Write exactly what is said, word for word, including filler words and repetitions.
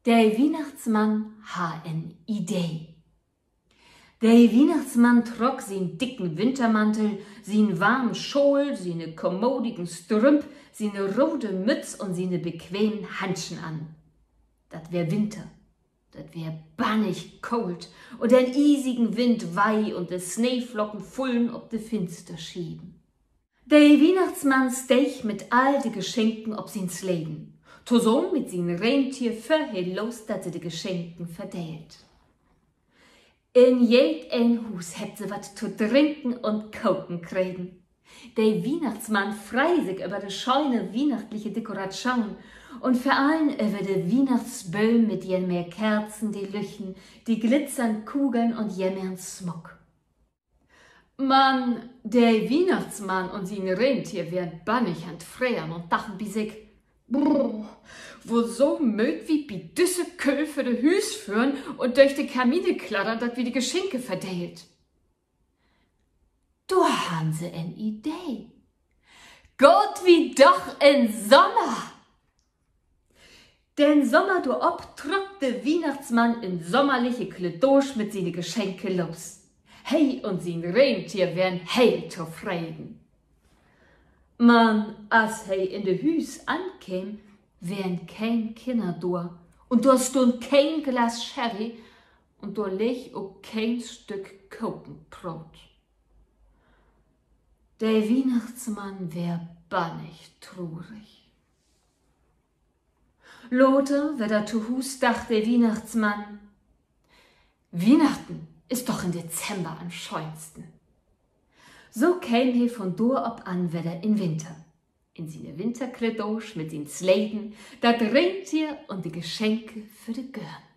De Wiehnachtsmann harr en Idee. De Wiehnachtsmann trock sien dicken Wintermantel, sien warmen Schaal, siene kommodigen Strümp, siene rode Mütz un siene bequemen Handschen an. Dat weer Winter. Dat weer bannig koolt un den iesigen Wind wei un de Sneeflocken fullen op de Finsterschieven. De Wiehnachtsmann steeg mit all de Geschenken op sien Sleden. Tosamen mit sien Rentier föhr he los, dat se de Geschenken verdeelt. In jedeen Huus hebbt se wat to drinken un Koken kregen. De Wiehnachtsmann frei sik över de schöne wiehnachtliche Dekoratschoon un vör allen över de Wiehnachtsbööm mit jemehr Kerzen, de lüchten, de glitzern Kugeln un jemehrn Smuck. Man de Wiehnachtsmann un sien Rentier weren bannig an't Freren un dachten bi sik: Brr, woso mööt wi bi düsse Kööl vör de Hüüs föhren un dörch de Kamine kladdern, dat wi de Geschenke verdeelt? Dor harrn se en Idee. Gaht wi doch in Sommer! Den Sommer dorop trock de Wiehnachtsmann in sommerliche Kledaasch mit siene Geschenke los. He un sien Rentier weren heel tofreden. Man as he in de Hüüs ankeem, weren keen Kinner dor, un dor stunn keen Glas Sherry, un dor leeg ok keen Stück Kokenbroot. De Wiehnachtsmann weer bannig trurig. Later wedder to Huus dacht de Wiehnachtsmann: Wiehnachten is doch in Dezember an'n schöönsten. So keem he von dor op an wedder in Winter, in siene Winterkledaasch mit sien Sleden, dat Rentier un de Geschenke för de Göörn.